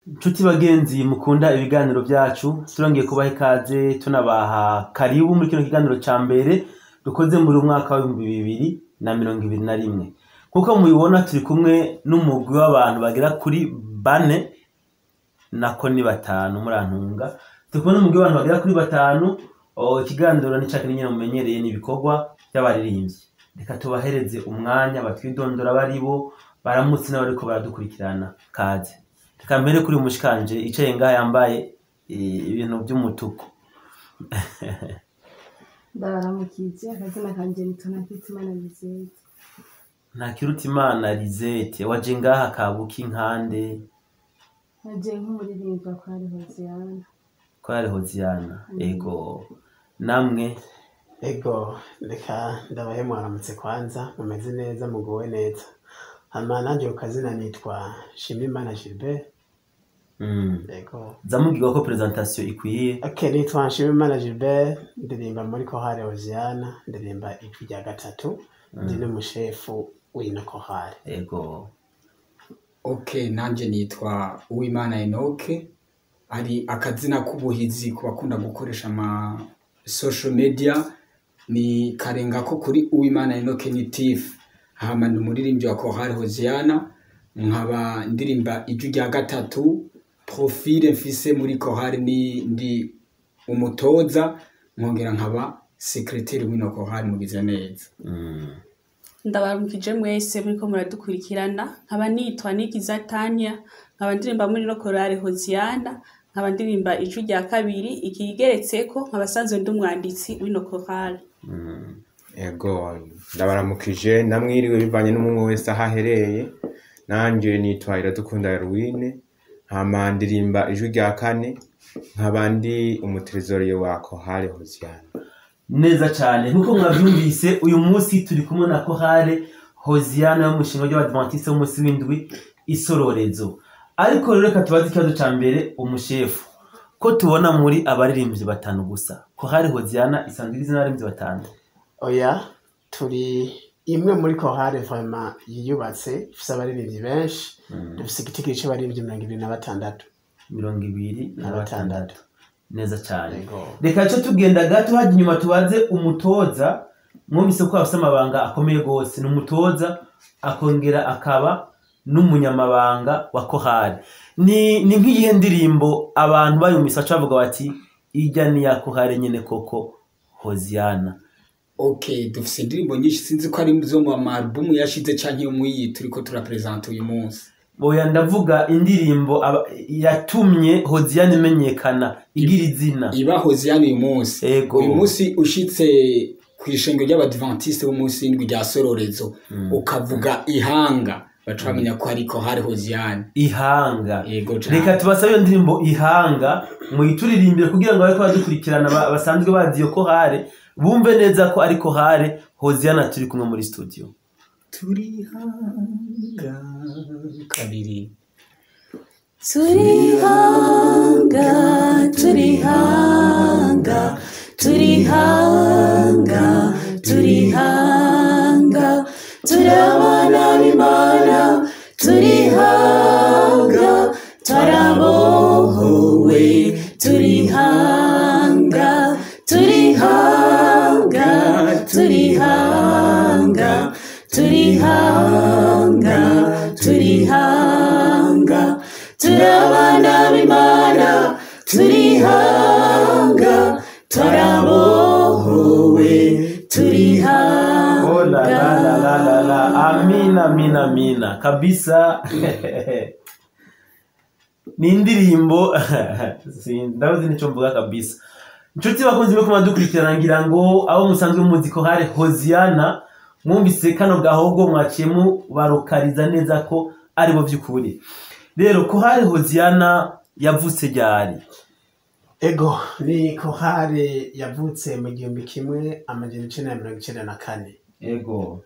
Nshuti bagenzi mukunda ibiganiro byacu, turongeye kubaha ikaze, tunabaha karibu muri kino kiganiro ca mbere dukoze muri umwaka wa 2021. Nkuko mubibona, turi kumwe n'umugwi w'abantu bagera kuri bane, nako ni batanu, murantunga. Turi kumwe n'umugwi w'abantu bagera kuri batanu. Ikiganiro ni ca nyene mumenyereye, ni ibikorwa by'abaririmbyi. Reka tubahereze umwanya batwidondora baribo, baramutse n'abariko baradukurikirana. Kaze. Reka mpere kuri umushikanje icaye ngaha yambaye ibintu by'umutuku. Ndabaramukije, akazina kanje nitwa Ntakirutimana Lisette. Ntakirutimana Lisette, waje ngaha kabuki nkande? Naje nk'umuririmbyi wa Korali Hoziyana. Korali Hoziyana, ego. Namwe? Ego, reka ndabahe mwaramutse kwanza, mumeze neza, muguwe neza. Hama nanje ku kazina nitwa Nshimiyimana Gilbert. Ego. Zamubwirwa ko présentation ikwiye. Okay, nitwa Nshimiyimana Gilbert, ndirimba muri Korali Hoziyana, ndirimba ijwi rya gatatu, ndi n'umushefu w'ino korali. Ego. Okay, nanje nitwa Uwimana Enoke, ari akazina k'ubuhizi ku bakunda gukoresha ama social media ni karenga ko kuri Uwimana Enoke ni Tifu. Hama ndi umuririmbyi wa Chorale Hosiana, nkaba ndirimba ijwi rya gatatu. Profile mfise muri chorale ni ndi umutoza, nkongera nkaba secrétaire w'ino chorale. Mugize neza. Ndabaramukije mwese muriko muradukurikirana, nkaba nitwa Nikiza Tania, nkaba ndirimba muri no Korale Hoziyana, nkaba ndirimba ijwi rya kabiri, ikigeretseko nkaba sanzwe ndi umwanditsi w'ino korale. Ego, ndabaramukije, namwiriwe bivanye n'umwe wese aho ahereye. Nanje nitwa Iradukunda Erwine, hama ndirimba ijwi rya kane, nkaba ndi umu trésorier wa Chorale Hosiana. Neza cyane. Nkuko mwabyumvise, uyu munsi turi kumwe na Chorale Hoziyana yo mu ishinga ry'Abadventiste b'umunsi w'indwi Isororezo. Ariko rero reka tubaze ikibazo ca mbere umushefu: ko tubona muri abaririmbyi batanu gusa, Chorale Hoziyana isanzwe igizwe n'abaririmbyi batanu? Oya, turi imwe muri korali vraiment yiyubatse, ifise abaririmbyi benshi, dufise igitigiri c'abaririmbyi 26. 26, neza cyane. Ego. Reka cyo tugenda gato hajya inyuma tubaze umutoza. Mwumvise ko afise amabanga akomeye gose, ni umutoza akongera akaba n'umunyamabanga wa korali. Ni nk'iyihe ndirimbo abantu bayumvise baca bavuga bati: "Ijya ni ya korali nyene koko Hoziyana"? Okay, dufise indirimbo nyinshi, sinzi ko ari zo mu ma album yashize canke yo muyi turiko turapresenta uyu munsi. Oya, ndavuga indirimbo yatumye Hoziyana imenyekana, igira izina. Iba Hoziyana uyu munsi? Ego. Uyu munsi ushitse kw'ishengero ry'Abadventiste b'umunsi w'indwi rya Sororezo, ukavuga "Ihanga", baca bamenya ko ariko hari Hoziyana. "Ihanga". Yego cane. Reka tubasabe iyo ndirimbo "Ihanga" muyituririmbire kugira ngo bariko badukurikirana basanzwe bazi iyo korale bumve neza ko ari korale Hoziyana turi kumwe muri studio. Turihanga kabiri. Turihanga, turihanga, turihanga, turihanga, turi abana b'Imana, turihanga, twarabohowe, turihanga, turihanga, turihanga, turihanga, turihanga, turi abana b'Imana, turihanga, twarabohowe, Oh la la la la la la, amina, amina, amina kabisa. Ni indirimbo ndabuze nico mvuga kabisa. Inshuti bakunzi mwe kumadukurikirana, ngira ngo abo musanzwe muzi ko hari Hoziyana mwumvise kano gahogo mwaciye mubarukariza neza ko aribo vy'ukuri. Rero korale Hoziyana yavutse ryari? Ego, ni korali yavutse mu 1994. Ego,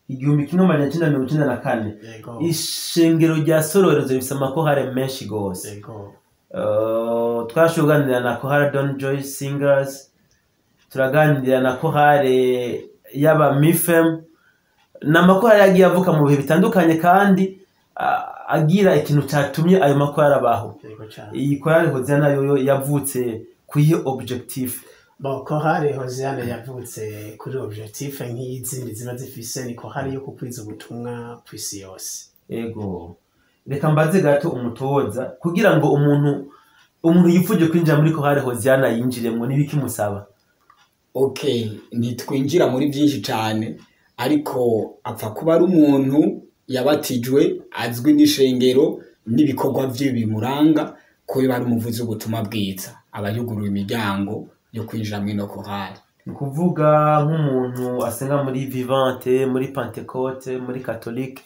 1994. Ego. Ishengero rya Sororezo rifise amakorale menshi gose. Ego. Twashoboye kuganira na korale Don Joy Singers, turaganira na korale y'aba Mifem. Ni amakorale yagiye avuka mu bihe bitandukanye kandi agira ikintu catumye ayo makorali abaho. Yego cane. Iyi korali Hoziyana yoyo yavutse kuyihe objectif? Bon, korale Hoziyana yavutse kuri objectif nk'izindi ziba zifise, ni korale yo kukwiza ubutumwa kw'isi yose. Ego, reka mbaze gato umutoza, kugira ngo umuntu yifuje kwinjira muri korali Hoziyana yinjiremwo, n'ibiki musaba? Okay, ntitwinjira muri byinshi cyane, ariko apfa kuba ari umuntu yabatijwe, azwi n'ishengero n'ibikorwa bye bimuranga ko biba ari umuvuzi w'ubutumwa bwiza, aba yuguruye imiryango yo kwinjira muri ino korali. Ni ukuvuga nk'umuntu asenga muri Vivante, muri Pentecôte, muri Catholique,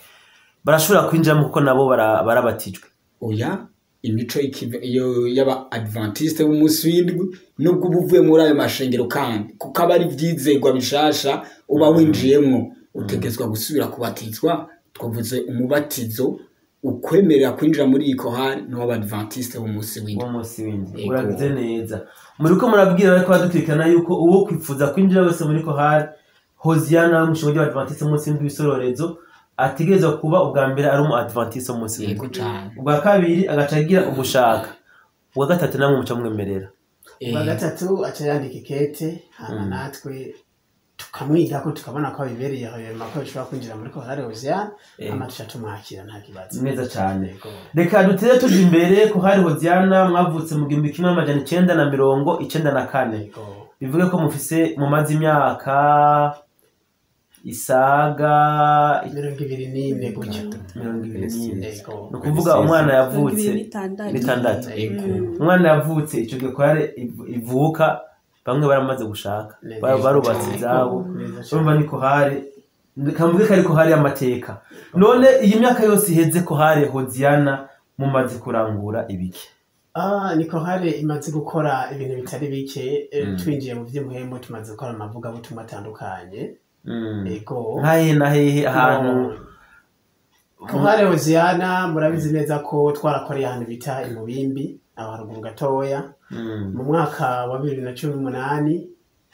barashobora kwinjiramo kuko nabo barabatijwe? Oya, imico y'aba adventiste b'umunsi w'indwi, nubwo uba uvuye muri ayo mashengero, kandi kuko aba ari ibyizerwa bishasha uba winjiyemwo, utegetswa gusubira kubatizwa. Twavuze umubatizo ukwemerera kwinjira muri iyi korali n'uw'abadventiste b'umunsi w'indwi. W'umunsi w'indwi. Yego. Uragize neza. Muriko murabwira bariko badukurikirana yuko uwo kwifuza kwinjira wese muri korali Hoziyana w'umushinga w'Abadventiste w'umunsi w'indwi w'isororezo ategerezwa kuba ubwa mbere ari umu adventiste w'umunsi Yego w'indwi, cane. ubwa kabiri agaca agira ugushaka, ubwa gatatu namwe muca mwemerera. Ubwa gatatu aca yandika ikete, hama natwe tukamwigako, tukabona ko abibereye aho yema ko bishobora kwinjira muri korale Hoziyana, hama tuca tumwakira nta kibazo. Neza cane. Yego. Reka dutere tuja imbere. Korali Hoziyana mwavutse mu 1994. Yego. Bivuge ko mufise, mumaze imyaka isaga 24 gutyo. 24. Yego. Ni ukuvuga umwana yavutse 26. 6. Yego. Umwana yavutse ico gihe korale ivuka, bamwe baramaze gushaka, Neza barubatse cane. izabo. Neza cane. Urumva ni korale, kamvuge ko ari korale y'amateka. None iyi myaka yose iheze, korale Hoziyana mumaze kurangura ibiki? Ni korale imaze gukora ibintu bitari bike. Twinjiye mu vy'impwemu, tumaze gukora amavugabutumwa atandukanye. Ego. Nkahehe na hehe ahantu? Korale Hoziyana murabizi neza ko twarakoreye ahantu bita i Mubimbi, aho haruguru gatoya, mu mwaka wa 2018,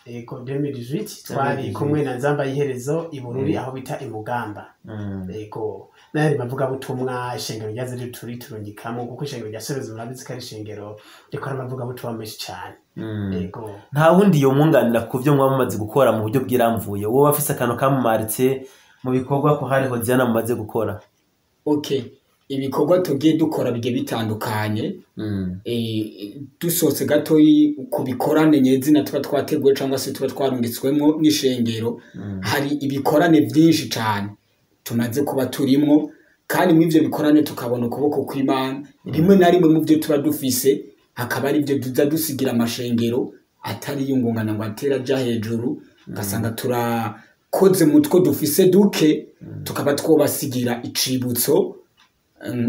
ego, 2018, twari 2018. kumwe na Nzamba y'iherezo i Bururi, aho bita i Mugamba. Ego, n'ayandi mavugabutumwa ishengero ryaze rituri turungikamo, kuko ishengero rya Serezo murabizi ko ari ishengero rikora amavugabutumwa menshi cane. Ego. Nta wundi yomwunganira ku byo mwaba mumaze gukora mu buryo bwiramvuye, wowe afise akantu kamumaritse mu bikorwa korali Hoziyana mumaze gukora? Okay, ibikorwa tugiye dukora bigiye bitandukanye. Dusohotse gatoyi ku bikorane nyezina tuba twateguye cyangwa se tuba twarungitswemo n'ishengero, hari ibikorane byinshi cyane tumaze kuba turimwo, kandi muri ibyo bikorane tukabona ukuboko kw'Imana. Rimwe na rimwe mu byo tuba dufise hakaba ari ibyo tuza dusigira amashengero atari yungungana ngo atere aja hejuru, ugasanga turakoze mu two dufise duke, tukaba twobasigira icibutso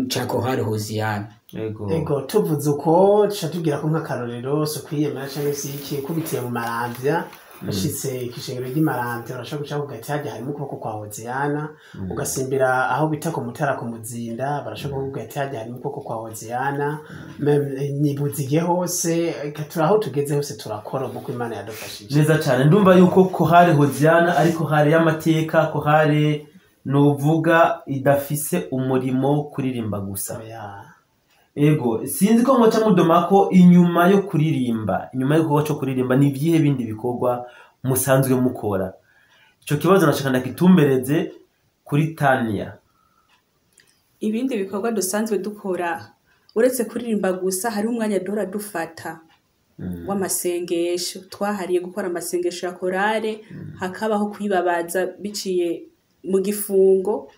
ca korali Hoziyana. Ego. Ego, tuvuze uko tuca tubwira ko nk'akarorero, si ukwiyemera canke si iki, ukubitiye mu Maramvya, ushitse kw'ishengero ry'Imaramvya, urashobora guca kuvuga ati harya harimo ukuboko kwa Hoziyana. Ugasimbira aho bita ku Mutara, ku Muzinda, barashobora kuvuga ati harya harimo ukuboko kwa Hoziyana. Nibuzige hose, eka turi aho tugeze hose turakora uko Imana yadufashije. Neza cyane. Ndumva yuko korali Hoziyana ari korali y'amateka, korali nuvuga idafise umurimo wo kuririmba gusa. Oya. Ego, sinzi ko muca mudoma ko inyuma yo kuririmba, inyuma y'igikorwa cyo kuririmba, ni ibihe bindi bikorwa musanzwe mukora? Ico kibazo nashaka ndagitumbereze kuri Tania. Ibindi bikorwa dusanzwe dukora uretse kuririmba gusa, hariho umwanya duhora dufata w'amasengesho twahariye gukora amasengesho ya korale, hakabaho kwibabaza biciye mu gifungo,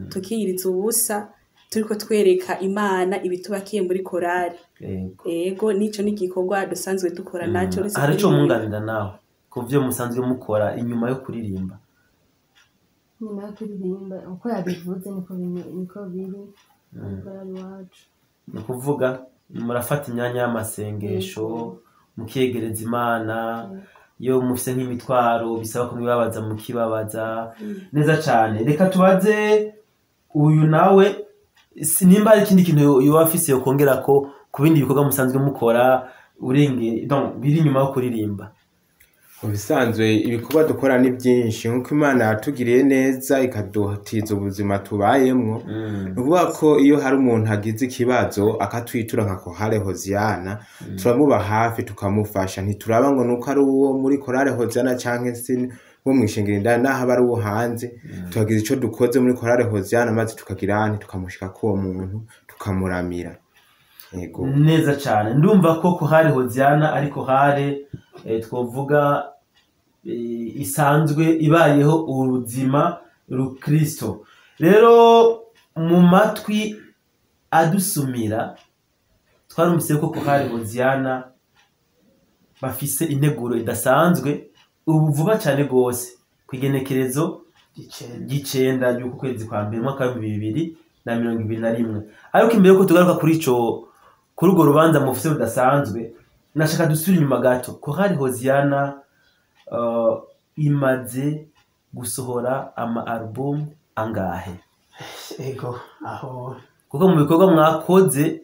tukiyiriza ubusa turiko twereka Imana ibitubakiye muri korale. Ego. Ego, nico ni igikorwa dusanzwe dukora naco uretse Hari ico kuririmba. mwunganira nawe ku vyo musanzwe mukora inyuma yo kuririmba? Nyuma yo kuririmba, uko yabivuze niko biri korali iwacu. Ni ukuvuga murafata imyanya y'amasengesho, mukiyegereza Imana, iyo mufise nk'imitwaro bisaba ko mwibabaza, mukibabaza. Neza cane. Reka tubaze uyu nawe nimba hari ikindi kintu yoba afise yokongera ko ku bindi bikorwa musanzwe mukora urenge, donc biri inyuma yo kuririmba. Mu bisanzwe ibikorwa dukora ni byinshi, nk'uko Imana yatugiriye neza ikaduhatiza ubuzima tubayemwo. Ni ukuvuga ko iyo hari umuntu agize ikibazo akatwitura nka Chorale Hoziyana, turamuba hafi tukamufasha. Ntituraba ngo nuko ari uwo muri Chorale Hoziyana canke se wo mw'ishengero indani, naho aba ari uwo hanze, tukagira ico dukoze muri Chorale Hoziyana, maze tukagira ante tukamushikako uwo muntu tukamuramira. Yego. Neza cyane, ndumva ko Chorale Hoziyana ari chorale twovuga isanzwe ibayeho ubuzima rukristo. Rero mu matwi adusumira twarumvise ko Chorale Hoziyana bafise integuro idasanzwe ubu vuba cyane rwose ku igenekerezo ry'icenda ry'uku kwezi kwa mbere umwaka w'2021. Ariko imbere yuko tugaruka kuri ico, kuri urwo rubanza mufise rudasanzwe, nashaka dusubire inyuma gato. Chorale Hoziyana imaze gusohora ama album angahe? Ego, aho Kuko mu bikorwa mwakoze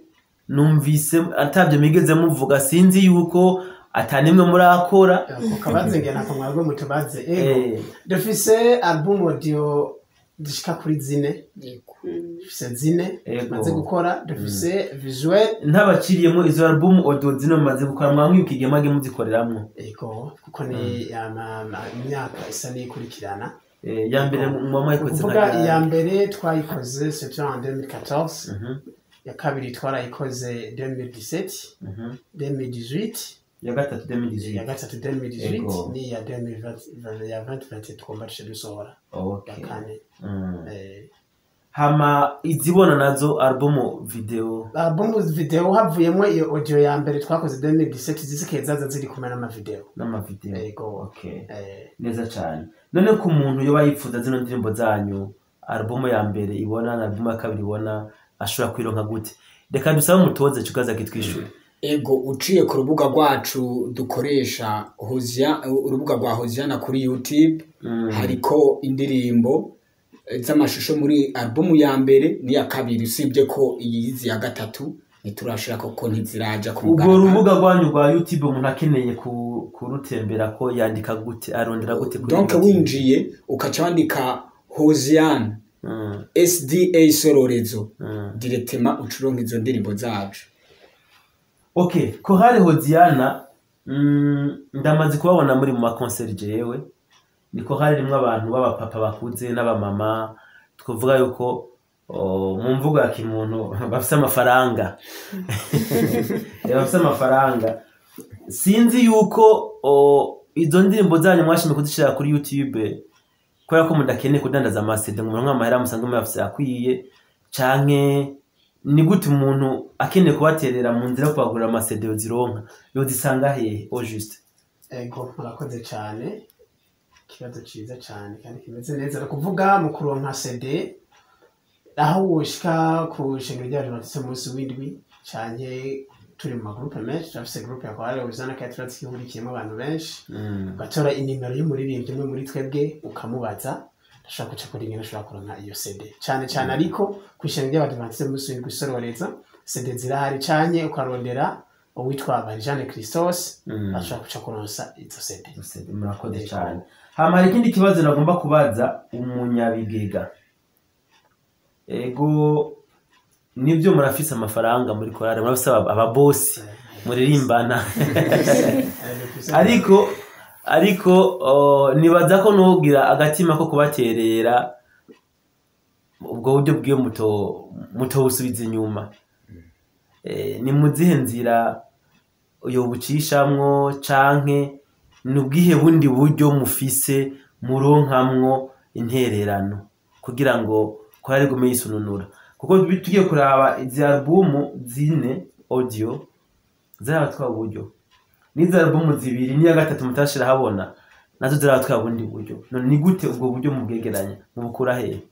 numvise atabyo mwigeze muvuga, sinzi yuko atanimwe murakora. Kukabaze ngena ko mwabwo mutubaze. Ego, dufise album audio zishika kuri 4. Dufise 4 tumaze gukora, dufise visuel. Ntabaciriyemo, izo album audio zino mumaze gukora mwamwibuka igihe mwagiye muzikoreramwo? Ego, kuko ni imyaka isa n'iyikurikirana. Ya mbere muba mwayikoze? Kuvuga iya mbere twayikoze c'était en 2014, ya kabiri twarayikoze 2017, 2018, Ya gatatu 2018. Ya gatatu 2018. Ego. Ni ya 2020, ya 2020 tugomba duce dusohora ya kane. Hama izibona nazo album video? Album video havuyemo iyo audio ya mbere twakoze 2017, zisigaye zaza ziri kumwe n'amavideo. N'amavideo. Ego. Okay. Neza cyane. None ku muntu yoba yifuza zino ndirimbo zanyu, album ya mbere ibona na album ya kabiri ibona, ashobora kwironka gute? Reka dusabe umutoze Cukaza kitwishure. Ego, uciye ku rubuga rwacu dukoresha Hozia, urubuga rwa Hoziyana kuri YouTube, hariko indirimbo z'amashusho muri albumu ya mbere n'iya kabiri, usibye ko iyizi ya gatatu ntiturashira koko ntiziraja ku Ubwo mugaragaro. rubuga rwanyu rwa YouTube, umuntu akeneye kurutembera ko yandika gute, arondera gute kuri Donc YouTube? winjiye ukaca wandika Hoziyana SDA Sororezo, directement ucuronka izo ndirimbo zacu. Okay, Chorale Hoziyana, ndamaze kubabona muri mu makonseri jewe. Ni chorale rimwe abantu b'abapapa bakuze n'abamama, twavuga yuko mu mvugo ya kimuntu bafise amafaranga. Bafise amafaranga. Sinzi yuko izo ndirimbo zanyu mwashimye kuzishira kuri YouTube kubera ko mudakeneye kudandaza ama CD ngo muronke amahera musanzwe muyafise akwiye, canke ni gute umuntu akeneye kubaterera mu nzira yo kubagurira ama CD yozironka, yozisanga hehe au juste? Ego, murakoze cyane, ikibazo cyiza cyane kandi kimeze neza. Ni ukuvuga mu kuronka CD, aho woshika ku ishengero ryacu batse umunsi w'indwi, canke turi mu magroupe menshi, turafise groupe ya Chorale Hoziyana kandi turazi ko ihurikiyemo abantu benshi, ugatora inimero y'umuririmbyi umwe muri twebwe ukamubaza, ashobora guca kuri nyine ashobora kuronka iyo CD. Cyane cyane ariko ku ishengero ry'abadivantisite b'umunsi w'indwi Isororeza CD zirahari, canke ukarondera uwitwa Barijane Christos, ashobora guca kuronsa izo CD. CD, murakoze cyane. Hama hari ikindi kibazo nagomba kubaza umunyabigega. Ego, nibyo murafise amafaranga muri korale, murafise ababosi muririmbana, ariko nibaza ko nugira agatima ko kubaterera ubwo buryo bw'iyo muto busubiza inyuma. Ni mu zihe nzira yobucishamwo, canke ni ubwihe bundi buryo mufise muronkamwo intererano kugira ngo korale igume yisununura? Kuko tugiye kuraba izi albumu 4 audio zarabatwara uburyo, n'izi albumu 2 n'iya gatatu mutashira habona nazo zarabatwara ubundi buryo. None ni gute ubwo buryo mubwegeranya, mubukura hehe?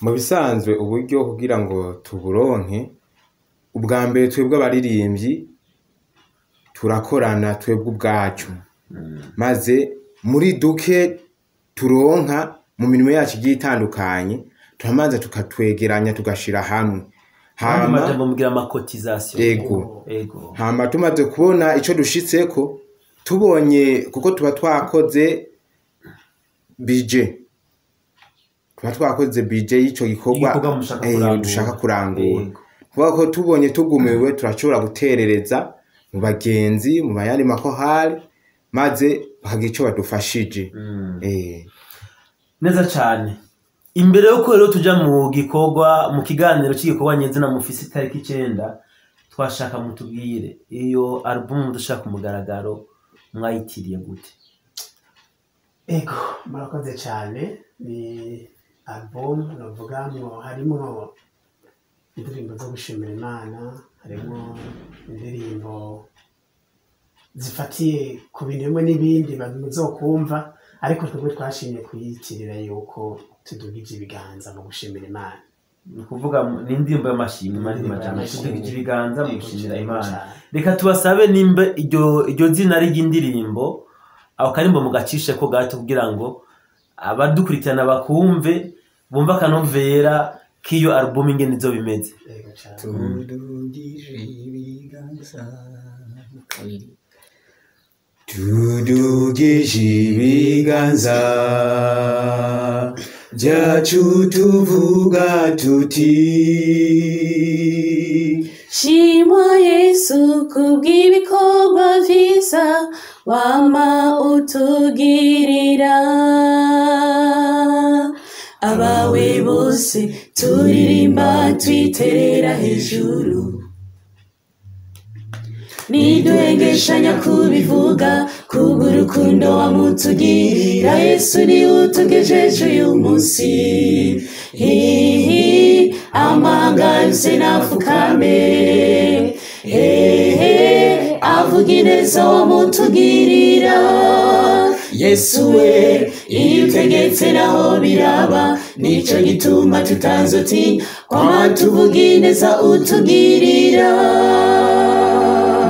Mu bisanzwe uburyo kugira ngo tuburonke, ubwa mbere twebwe abaririmbyi turakorana twebwe ubwacu, maze muri duke turonka mu mirimo yacu igiye itandukanye turamanza tukatwegeranya tugashira hamwe. Hama majambo mugira ama cotisation? Ego. Ego. Hama tumaze kubona ico dushitseko Tubonye kuko tuba twakoze budget, tuba twakoze budget y'ico gikorwa Igikorwa mushaka kurangura. Dushaka kurangura. Yego. Kuvuga ko tubonye tugumiwe, turashobora guterereza mu bagenzi, mu bayandi makorali, maze bakagira ico badufashije. Neza cyane. Imbere yuko rero tuja mu gikorwa, mu kiganiro cy'igikorwa nyezina mufise itariki 9, twashaka mutubwire iyo album dushaka ku mugaragaro mwayitiriye gute? Ego, murakoze cyane. Ni album novuga mwo harimwo indirimbo zo gushimira Imana, harimwo indirimbo zifatiye ku bintu bimwe n'ibindi muzokumva, ariko twebwe twashimye kuyitirira yuko tudugije ibiganza mu gushimira Imana. Ni ukuvuga ni indirimbo y'amashimwe, mani Indirimbo majambo, y'amashimwe. tudugije ibiganza mu gushimira Yego, Imana. cyane. Reka tubasabe nimba iryo zina ari ry'indirimbo, ako karimbo mugacishe ko gato kugira ngo abadukurikirana bakumve, bumve akanovera k'iyo album ingene izo bimeze. Yego cyane. Tudugije ibiganza kabiri. Tudugije ibiganza byacu tuvuga tuti: Shimwa Yesu kubw'ibikorwa vyiza wama utugirira. Abawe bose turirimba twiterera hejuru, niduhengeshanya kubivuga kubw'urukundo wamutugirira. Yesu ni utugejeje uyu munsi. Hihi amahanga yose nafukame, hehe avuga ineza wamutugirira. Yesu we, iyo utegetse naho biraba, nico gituma tutanzotinya kwama tuvuga ineza utugirira.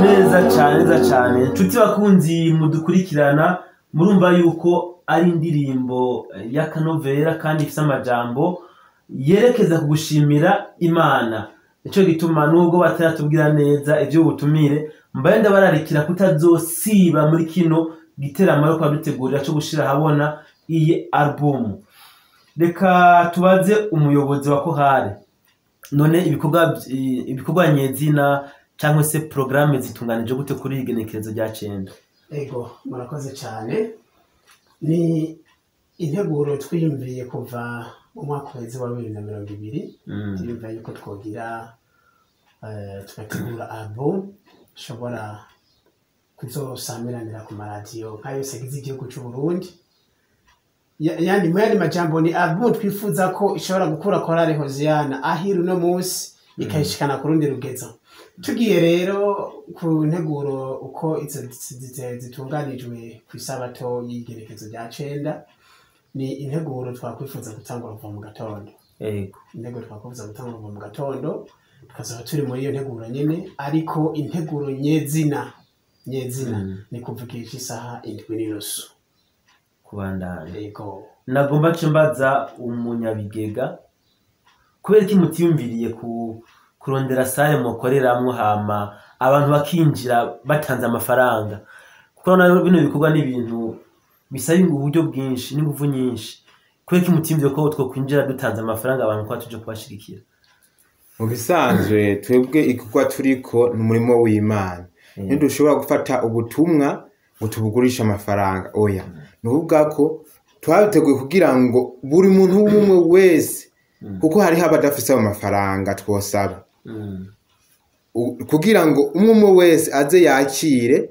Neza cyane, neza cyane. Inshuti bakunzi mudukurikirana, murumva yuko ari indirimbo y'akanovera kandi ifite amajambo yerekeza ku gushimira Imana. Nico gituma nubwo bataratubwira neza ivy'ubutumire, mbaye ndabararikira kutazosiba muri kino giteramo ariko badutegurira cyo gushira ahabona iyi album. Reka tubaze umuyobozi wa korale, none ibikorwa nyezina cyangwa se programme zitunganije gute kuri iri genekerezo rya 9? Ego, murakoze cyane. Ni integuro twiyumviye kuva mu mwaka uheze wa 2020. Twiyumviye yuko twogira tugategura album ishobora kuzosamiranira ku maradiyo nka yose agize igihugu c'u Burundi. Yandi mu yandi majambo, ni album twifuza ko ishobora gukura korale Hoziyana ahiri uno munsi ikayishikana ku rundi rugezo. Tugiye rero ku nteguro uko izo zitunganijwe ku isabato y'igerekezo rya 9, ni integuro twakwifuza gutangura kuva mu gatondo. Integuro twakwifuza gutangura kuva mu gatondo, tukazaba turi muri iyo nteguro nyene, ariko integuro nyezina ni kuvugisha isaha 7:15. Kubandanya. Yego. Nagomba nce mbaza umunyabigega, kubera iki mutiyumviriye ku kurondera sale mukoreramwo hama abantu bakinjira batanze amafaranga? Kuko nayo bino bikorwa ni ibintu bisaba uburyo bwinshi n'inguvu nyinshi. Kubera iki mutiyumviriye ko two kwinjira dutanze amafaranga abantu kwa tuje kubashigikira? Mu bisanzwe twebwe igikorwa turiko ni umurimo w'Imana. Ntidushobora gufata ubutumwa ngo tubugurishe amafaranga, oya. Ni ukuvuga ko twabiteguye kugira ngo buri muntu umwe wese, kuko hariho abadafise ayo mafaranga twosaba, kugira ngo umwe umwe wese aze yakire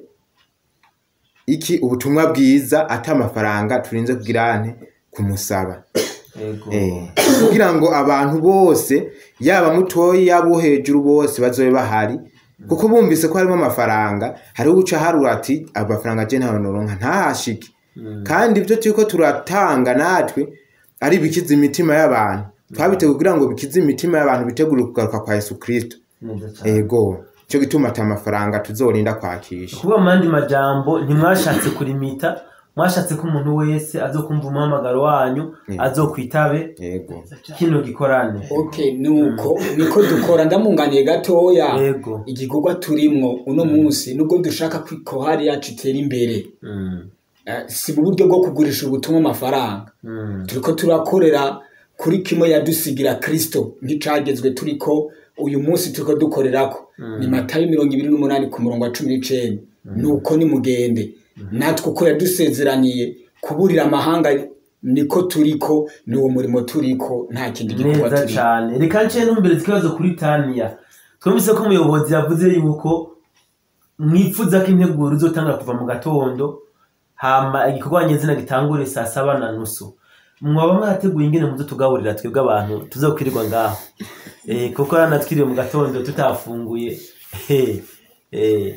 iki ubutumwa bwiza ata amafaranga turinze kugira ante kumusaba. Kugira ngo abantu bose, yaba mutoyi yaba uwo hejuru, bose bazobe bahari, kuko bumvise ko harimo amafaranga, hariho uca harura ati amafaranga je ntayo noronka, ntahashike. Kandi ibyo turiko turatanga natwe ari bikiza imitima y'abantu. Twabiteguye kugira ngo bikize imitima y'abantu, bitegure kugaruka kwa Yesu Kristo. Neza cyane. Ego, cyo gituma ata mafaranga tuzorinda kwakisha. Kuba mu yandi majambo, ntimwashatse kurimita Mwashatse ko umuntu wese azokumva umuhamagaro wanyu azokwitabe Yego. kino gikorane. Okay, nuko niko dukora. Ndamunganiye gatoya. Yego. Igikorwa turimwo uno munsi, nubwo dushaka ko kohari yacu itera imbere, si mu buryo bwo kugurisha ubutumwa amafaranga. Turiko turakorera kuri kimwe yadusigira Kristo nk'icagezwe turiko uyu munsi turiko dukorerako, ni Matayo 28 ku murongo wa 19. Nuko nimugende, natwe uko yadusezeraniye kuburira amahanga niko turiko, niwo murimo turiko, nta kindi gikorwa Neza turiko. cane. Reka nce ntumbereze ikibazo kuri Tania. Twumvise ko umuyobozi yavuze yuko mwifuza ko integuro izotangura kuva mu gatondo, hama igikorwa nyezina gitangure saa 7:30. Mwaba mwateguye ingene muzo tugaburira twebwe abantu tuzokwirirwa ngaho? Kuko ranatwiriwe mu gatondo tutafunguye.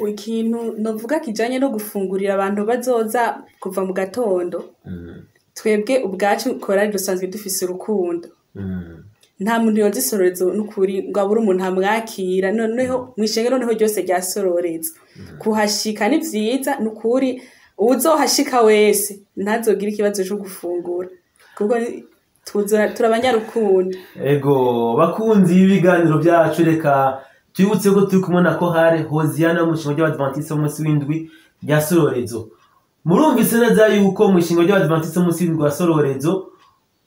Ikintu novuga kijanye no gufungurira abantu bazoza kuva mu gatondo, twebwe ubwacu korali dusanzwe dufise urukundo. Nta muntu yoza isororezo n'ukuri ngo abure umuntu amwakira. Noneho mw'ishengero noneho ryose rya Sororezo kuhashika ni vyiza n'ukuri. Uwuzohashika wese ntazogire ikibazo co gufungura, kuko turi abanyarukundo. Ego, bakunzi b'ibiganiro byacu, reka twibutse ko turi kumwe na Kohare Hoziyana wo mu ishingo ry'Abadventiste b'umunsi w'indwi rya Sororezo. Murumvise neza yuko mu ishingo ry'Abadventiste b'umunsi w'indwi wa Sororezo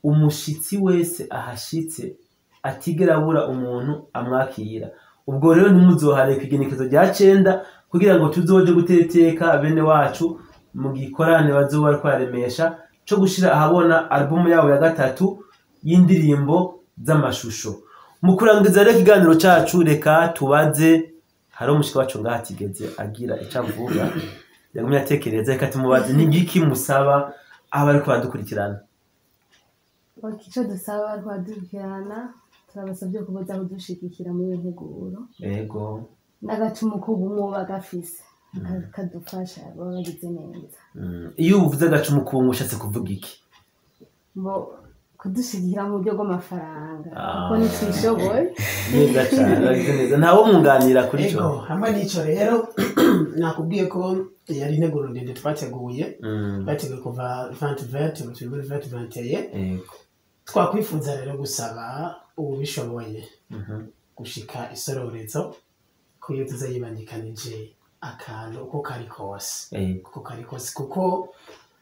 umushitsi wese ahashitse atigera abura umuntu amwakira. Ubwo rero ntimuzohare ku igenekerezo rya 9 kugira ngo tuzoje guteteka bene wacu mu gikorane bazoba bariko bararemesha co gushira ahabona albumu yabo ya 3 y'indirimbo z'amashusho. Mu kurangiza rero ikiganiro cacu, reka tubaze, hari umushiki wacu ngaha atigeze agira ico avuga, yagumye atekereza. Reka tumubaze ni igiki musaba aba ariko baradukurikirana. Icyo dusaba abadukurikirana, turabasabye ko baza kudushigikira muri iyo nteguro. N'agacumu k'ubumwe bagafise kadufasha, baba bagize neza. Iyo uvuze agacumu k'ubumwe ushatse kuvuga iki? Bo kudushigikira mu buryo bw'amafaranga, kuko ntitwishoboye. Neza cyane, bagize neza. Ntawo mwunganira kuri ico? Ego, hamwe n'ico rero nakubwiye ko yari integuro ndende twateguye. Twateguye kuva 2020, ubu turi muri 2021. Twakwifuza rero gusaba uwubishoboye gushika isororezo ko iyo tuza yibangikanije akantu uko kari kose, uko kari kose, kuko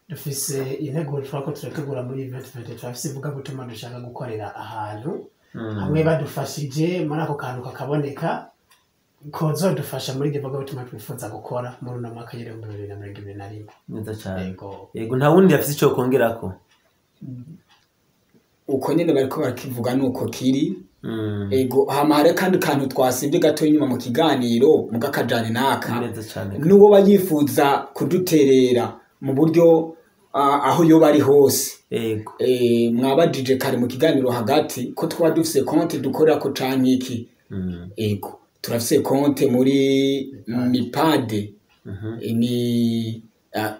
dufise integuro twako turategura muri 2021. Turafise ivugabutumwa dushaka gukorera ahantu hamwe. Badufashije muri ako kantu kakaboneka, kozodufasha muri iryo vugabutumwa twifuza gukora muri uno mwaka w'2021. Neza cyane. Yego. Yego, nta wundi afise ico kongerako? Uko nyene bariko barakivuga nuko kiri. Ego, hama hari kandi kantu twasibye gato inyuma mu kiganiro mugakajane naka. Neza cyane. N'uwo bayifuza kuduterera mu buryo aho yoba ari hose, mwabajije kare mu kiganiro hagati ko twaba dufise konte dukorera ko canke iki. Ego, turafise konte muri mipade. Ni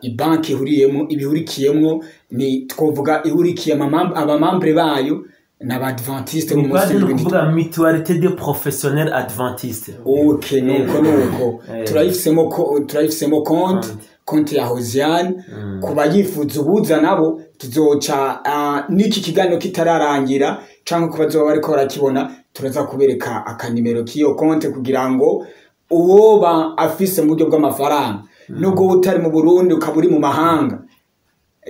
ibanki ihuriyemo ibihurikiyemwo, ni twovuga ihurikiye abamambre bayo n'abadventiste b'umunsi Mipade ni w'indwi. ukuvuga Mutualité des Professionnels Adventistes. Okay, nuko nuko turayifisemo konte, konte ya Hosiane. Ku bayifuza ubuza nabo tuzoca n'iki kiganiro kitararangira canke ku bazoba bariko barakibona, turaza kubereka akanimero k'iyo konte kugira ngo uwoba afise mu buryo bw'amafaranga, nubwo utari mu Burundi ukaba uri mu mahanga,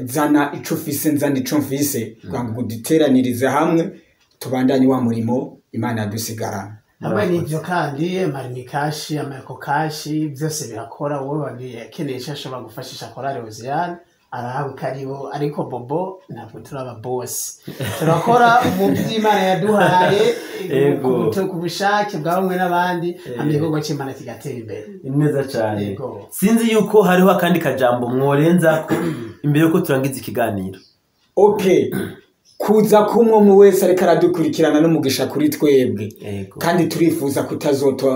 zana ico ufise, nzana ico mfise, kugira ngo duteranirize hamwe tubandanye wa murimo Imana yadusigarana. Hamwe n'ibyo kandi, amarimikashi, amaekokashi, byose birakora. Uwo bagiye akeneye icyo ashobora gufashisha korali Hoziyana arahabwa karibu. Ariko bobo ntabwo turi aba bosi, turakora mu by'Imana yaduhaye ku bushake bwa bamwe n'abandi, hama igikorwa cy'Imana kigatera imbere. Neza cyane. Yego. Sinzi yuko hariho akandi kajambo mworenza ko imbere yuko turangiza ikiganiro. Okay, kuza kumwe mu wese ariko aradukurikirana n'umugisha kuri twebwe. Kandi turifuza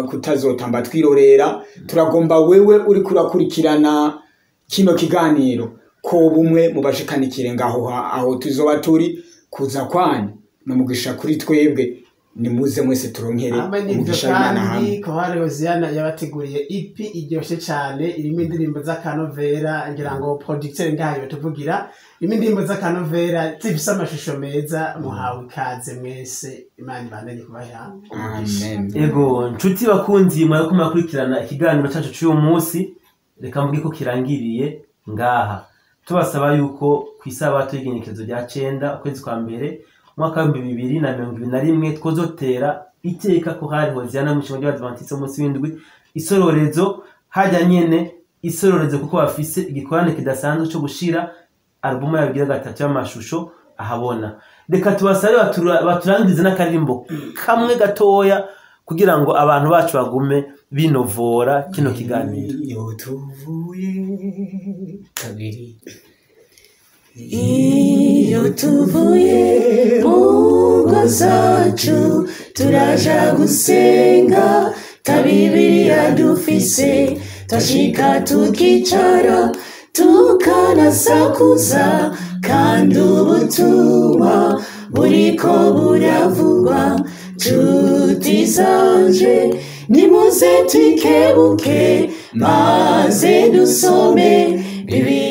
kutazotamba twirorera. Turagomba wewe uri kurakurikirana kino kiganiro ko bumwe mu bashikanikire ngaho aho tuzoba turi. Kuza kwanyu n'umugisha kuri twebwe. Nimuze mwese turonkere Hamwe n'ibyo umugisha w'Imana kandi hamwe. Korale Hoziyana yabateguriye EP iryoshe cyane, irimo indirimbo z'akanovera. Ngira ngo producteur ngayo tuvugira, irimo indirimbo z'akanovera zifise amashusho meza. Muhawe ikaze mwese, Imana ibandanye kubaha umugisha. Amen. Ego, nshuti bakunzi mwariko murakurikirana ikiganiro cyacu cy'uyu munsi, reka mvuge ko kirangiriye ngaha, tubasaba yuko ku isabato y'igenekerezo rya 9 ukwezi kwa mbere umwaka w'2021 twozotera iteka ko hari Hoziyana mu ishengero ry'Abadventiste umunsi w'indwi Isororezo, hajya nyene Isororezo, kuko bafise igikorane kidasanzwe cyo gushira alubumu yabo igira gatatu y'amashusho ahabona. Reka tubasabe baturangize n'akaririmbo kamwe gatoya kugira ngo abantu bacu bagume binovora kino kiganiro. Iyo tuvuye kabiri. Iyo tuvuye mu ngo zacu turaja gusenga, ta Bibiliya dufise, twashika tukicara tukanasakuza, kandi ubutumwa buriko buravugwa. Nshuti zanje, nimuze twikebuke maze dusome Bibiliya.